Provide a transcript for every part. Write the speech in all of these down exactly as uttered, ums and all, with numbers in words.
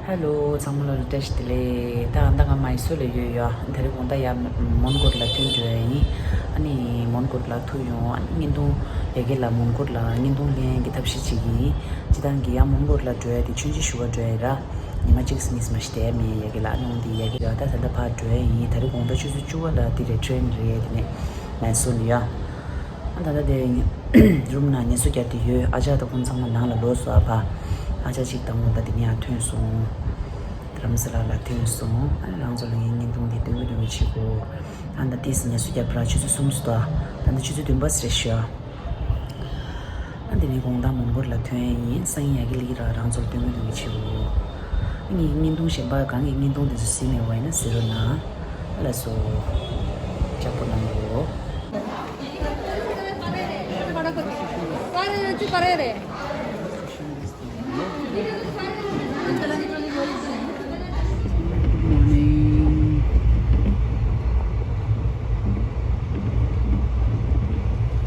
ཧེ་ལོ། ཚང་མ་ལ་བཀྲ་ཤིས་བདེ་ལེགས། ད་ཨ་ད་ང་མའི་སོར་ལ་ཡོད་ཡོད། ད་རེས་དགོང་དག་ཡ་མོན་གྷོ་ལ་ཐོན་འགྲོ་ཡ་ཡིན། ཨ་ནི་མོན་གྷོ་ལ་ཐུག་ཡོང་། ཨ་ནི་བརྙན་ཐུང་ཡ་གི་ལ་མོན་གྷོ་ལ་བརྙན་ཐུང་ལེན་གི་ཐབས་ཤེས་བྱེད་ཀྱི་ཡིན། སྤྱིར་བཏང་གི་ཡ་མོན་གྷོ་ལ་འགྲོ་ཡ་དེ་མཆོད་མཇལ་ཞུ་བ་འགྲོ་ཡ་ར། ཉི་མ་གཅིག་མིས་མ་ཤི་དེ་མེད་ཡ་གི་ལ། ཨ་ནི་འོང་དེ་ཡ་གི་ར། ད་ད་ལྟ་ཕར་འགྲོ་ཡ་ཡིན། ད་རེས་དགོང་དག་ཆུ་ཚོད་བཅུ་པ་ལ་དེ་རེད། ཊེན་རེད། དེ་ནས་མའི་སོར་ནས་ཡ། ཨ་ད་ལྟ་དེ་རུམ་ནང་ངལ་གསོ་རྒྱག་དེ་ཡོད། ཨ་ཅག་དང་ཁོང་ཚང་མ་ནང་ལ་ལོག་སོང་། ཨ་ཕ་ཨ་ཅག་གཅིག་དང་ངོ་ད་དེ་ནས་ཡར་ཐོན་སོང་། རྡ་རམ་ས་ལ་ལ་ཐོན་སོང་། ཨ་ནི་རང་ཚོ་ལ་ངའི་བརྙན་ཐུང་དེ་སྟོན་གི་སྟོན་གི་བྱེད་དགོས། ཨ་ད་ཏིས་ངལ་གསོ་རྒྱག་པ་ར་ཆུ་ཚོད་གསུམ་སོང་། ད་ད་ཆུ་ཚོད་བདུན་པ་ཟེར་ཤག་ཨ་དེ་ནས་དགོང་དག་མོན་གྷོ་ལ་ཐོན་ཡ་ཡིན། སང་ཉིན་ཡ་གི་ལིག་ར་རང་ཚོར་སྟོན་གི་སྟོན་གི་བྱེད་དགོས། ངའི་བརྙན་ཐུང་གཞན་པ་གང་གི་བརྙན་ཐུང་དེ་ཚོ་གཟིགས་མེད་པ་ཡིན་ན་གཟིགས་རོགས་གནང་། ལགས་སོ། ལྕགས་པོ་གནང་རོགས། Good morning.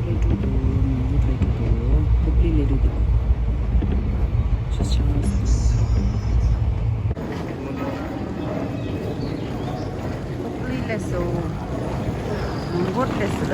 ལས་འགྲོ་འདུག་མི་འདུག་ལས་འགྲོ་འདུག་ཧུབ་ལི་ལས་འགྲོ་འདུག Just chance. ཧུབ་ལི་ལས་སོ། མོན་གྷོ་ལས་སོ་ལ།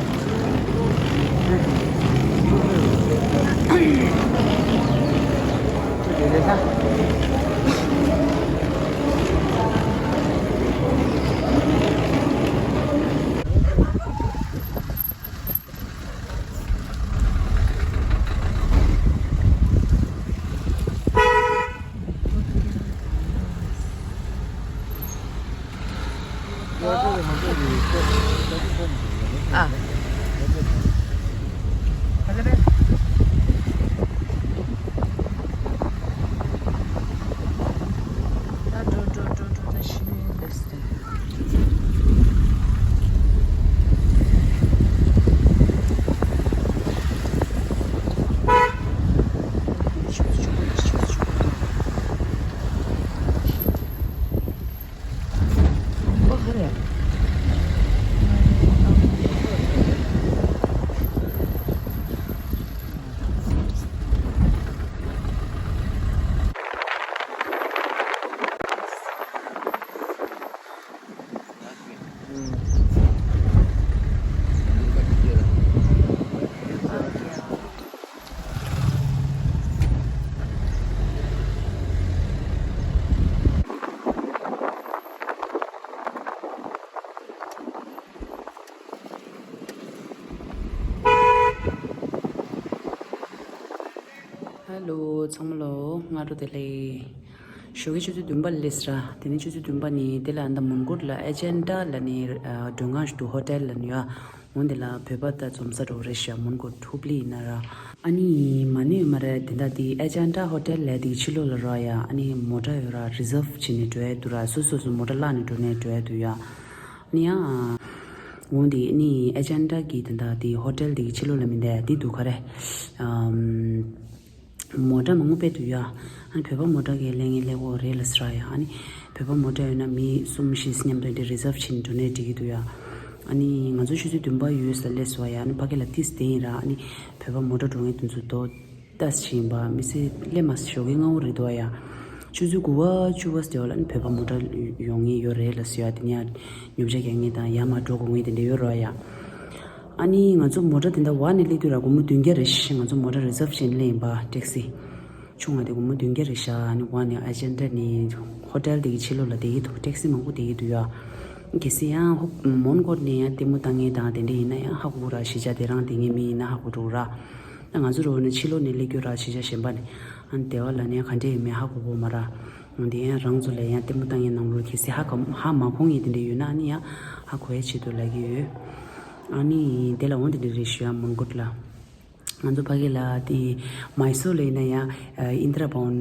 ཧེ་ལོ། ཚང་མ་ལོ་སྔ་དྲོ་བདེ་ལེགས། ཞོགས་ཀའི་ཆུ་ཚོད་བདུན་པ་ལས་ར། དེ་ནས་ཆུ་ཚོད་བདུན་པ་ནས་དེ་ལ་ཨ་ད་མོན་གྷོ་ལ་ཨེ་ཇེན་ཏ་ལ་ནི་མགྲོན་ཁང་ཞིག་འདུག་ཧོ་ཊེལ་ལ་ནི་ཡ། འོ་འདི་ལ་བོད་པ་ད་འཛོམས་ས་འགྲོ་རེད་ཤག་མོན་གྷོ་ཧུབ་ལི་ཡིན་ན་ར། ཨ་ནི་མ་ནི་ཡོད་མ་རེད། དེ་འདྲ་དེ་ཨེ་ཇེན་ཏ་ཧོ་ཊེལ་ལ་དེ་ཕྱི་ལོགས་ལ་ར་ཡ། ཨ་ནི་མོ་ཊ་ཡོད་ར། རི་ཛརབ་བྱས་ནས་འགྲོ་ཡ་འདུག་ར། སོ་སོ་སོ་མོ་ཊ་བླངས་ནས་འགྲོ་ནས་འགྲོ་ཡ་འདུག་ཡ། ཨ་ནི་ཡ། འོ་འདི་ཨ་ནི་ཨེ་ཇེན་ཏ་གི་དེ་འདྲ་དེ་ཧོ་ཊེལ་དེ་གི་ཕྱི་ལོགས་ལ་མི་འདུག་ཡ། དེ་འདུག་ག་རེ། ཨམ། མོ་ཊ་མང་པོ་སྤེལ་འདུག་ཡ། ཨ་ནི་བོད་པ་མོ་ཊ་གི་ལས་ངན་ལས་ཁོ་རེད་ལ་ཟེར་ཡ། ཨ་ནི་བོད་པ་མོ་ཊ་ཡོད་ན་མི་གསུམ་བཞི་མཉམ་དུ་འདི་རི་ཛརབ་བྱས་ནས་འགྲོ་ནས་འགྲིག་གི་འདུག་ཡ། ཨ་ནི་ང་ཚོ་ཆུ་ཚོད་བདུན་པ་ཡོལ་ས་སླེབས་སོང་ཡ། ཨ་ནི་ཕ་གི་ལ་ཏིས་བསྡད་ཡིན་ར། ཨ་ནི་བོད་པ་མོ་ཊ་འགྲོ་མཁན་དེ་ཚོ་དོ་ཏས་བྱིན་པ་མི་སེ་སླེབས་མ་ཞོགས་ཀའི་སྔ་པོ་རེད་འདུག་ཡ། ཆུ་ཚོད་དགུ་པ་བཅུ་པ་སྟེ་བ་ལ་ཨ་ནི་བོད་པ་མོ་ཊ་ཡོང་ངེས་ཡོད་རེད་ལ་ཟེར་ཡ། དེ་ནས་ཉོ་ཆ་རྒྱག་མཁན་དང་ཡར་མར་འགྲོ་དགོས་མཁན་དེ་འདྲ་ཡོད་ར་ཡ། ཨ་ནི་ང་ཚོ་མོ་ཊ་དེ་འདྲ་འོག་ནས་སླེབས་དུས་ར་སྒོར་མོ་བདུན་བརྒྱ་རེད་ཤག་ང་ཚོ་མོ་ཊ་རི་ཛརབ་བྱས་ནས་སླེབས་ཡིན་པ། ཊེག་སི་ཆུང་བ་དེ་སྒོར་མོ་བདུན་བརྒྱ་རེད་ཤག་ཨ་ནི་འོག་ནས་ཨེ་ཇེན་ཏ་ནས་ཧོ་ཊེལ་དེ་གི་ཕྱི་ལོགས་ལ་བསྡད་ཀྱི་འདུག་ཊེག་སི་མང་པོ་བསྡད་ཀྱི་འདུག་ཡ། གལ་སྲིད་ཡང་ཧོ་མོན་གྷོ་ནས་ཡང་ལྟད་མོ་ལྟ་མཁན་དང་དེ་འདྲ་ཡིན་ན་ཡང་ཧ་གོ་གི་ར། གཞིས་ཆགས་དེ་རང་བསྡད་མཁན་མི་ཡིན་ན་ཧ་གོ་འགྲོ་གི་ར། ད་ང་ཚོ་རོ་ནས་ཕྱི་ལོགས་ནས་སླེབས་རྒྱུ་ར། གཞིས་ཆགས་གཞན་པ་ནས། ཨ་ནི་སྡེ་བ་ལ་ནས་ག་འདྲས་ཡོད་མེད་ཧ་གོ་གི་མ་ར། འོན་ཏེ་ཡང་རང་ཚོ་ལ་ཡང་ལྟད་མོ་ལྟ་མཁན་ནང་ལོགས་གལ་སྲིད་ཧ་གོ་ཧ་མ་གོ་མཁན་དེ་འདྲ་ཡོད་ན་ཨ་ནི་ཡང་ཧ་གོ་ཡའི་ཆེད་དུ་ལབ་ཀྱི་ཡོད། ཨ་ནི་དེ་ལ་འོ་དེ་འདྲ་རེད་ཞུ་ཡ། མོན་གྷོ་ལ། ང་ཚོ་ཕ་གི་ལ་དེ་མའི་སོར་ལ་ཡིན་ན་ཡང་ཨིན་དྲ་བྷ་ཝན་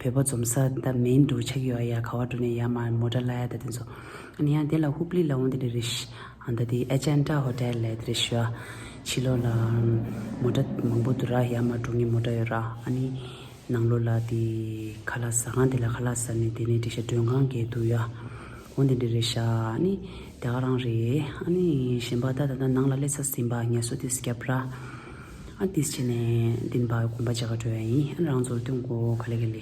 བོད་པ་འཛོམས་ས་ད་མེན་འགྲོ་ཆགས་ཡོད་ཡ། ག་བ་འགྲོ་ནས་ཡར་མར་མོ་ཊ་ལ་ཡ་ད་དེ་ཚོ། ཨ་ནི་ཡང་དེ་ལ་ཧུབ་ལི་ལ་འོ་དེ་འདྲ་རེད་ཤག་ཨ་ད་དེ་ཨེ་ཇེན་ཏ་ཧོ་ཊེལ་ལ་དེ་རེད་ཞུ་ཡ། ཕྱི་ལོགས་ལ་མོ་ཊ་མང་པོ་འདུག་ར། ཡར་མར་འགྲོ་མཁན་མོ་ཊ་ཡོད་ར། ཨ་ནི། ནང་ལོགས་ལ་དེ་ཁ་ལག་ཟ་ཁང་དེ་ལ་ཁ་ལག་ཟ་ནས་དེ་ནས་འགྲིག་ཤག་མགྲོན་ཁང་གས་འདུག་ཡ། འོ་འདི་འདྲ་རེད་ཤག་ཨ་ནི་དེ་ག་རང་རེད། ཨ་ནི་གཞན་པ་ད་ད་ལྟ་ནང་ལ་སླེབས་ཚར་ཟིན་པ། ངལ་གསོ་དེ་རྒྱབ་ར། ཨ་ཏིས་བྱས་ནས་འདི་ནས་ཕར་གོམ་པ་རྒྱག་ག་འགྲོ་ཡ་ཡིན། ཨ་ནི་རང་ཚོར་སྟོན་གོ། ག་ལེ་ག་ལེ།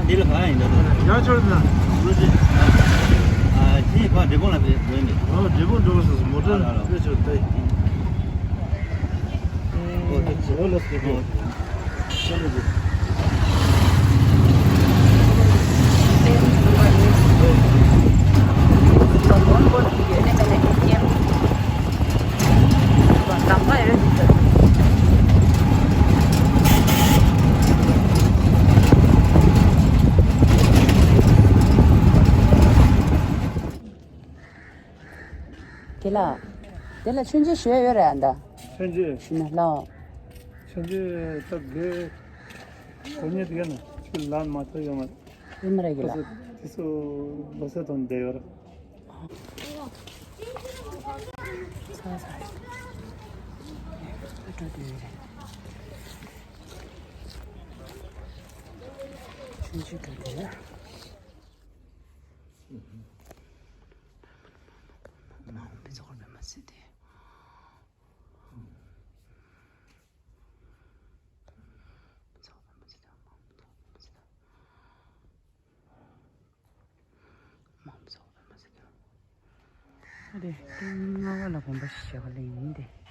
དེ་ལ་ག་ཡིན་ད། ཡང་ཆོག་ན། ཨ་ཅི་ཕ་འབྲས་སྤུངས་ལ་འགྲོ་ཡིན་མེད། ཨ་འབྲས་སྤུངས་འགྲོ་བ་སོ་སོ་མོ་ཊ་ཨ་ལ་ལ། ཕེ་ཆོག་ད། ཨོ་ལ་སྐད་པོ། དེ་ལ། དེ་ལ་མཆོད་མཇལ་ཞུ་ཡ་ཡོད་རེད་ཨ་ད། མཆོད་མཇལ། ཞུ་ན་ལའོ། མཆོད་མཇལ་ད་དགེ། གོ་ཉེ་དེ་ན་ཁྱོད་ལ་མ་ཐོ་ཡོང་ང་། ཡོད་མ་རེད་གི་ལ། དེ་ཚོ་ལོ་སེ་དང་བསྡད་ཡོད་རེད། ཚ་ཚ་རེད། ཨ་འགྲོ་དུས་རེད། ཆུང་ཆུང་འགྲོ་དུས་རེད། མ་འོངས་པའི་ཚོགས་པའི་མ་སྲིད་དེ། ཚོགས་པའི་མ་སྲིད་དེ། མ་འོངས་པའི་ཚོགས་པའི་མ་སྲིད་དེ། མ་འོངས་པའི་ཚོགས་པའི་མ་སྲིད་དེ། ཨ་རེ། སྟོང་ལྔ་པ་ལ་དགོངས་པ་ཞེས་བྱ་བ་ལ་ཡིན་ཏེ།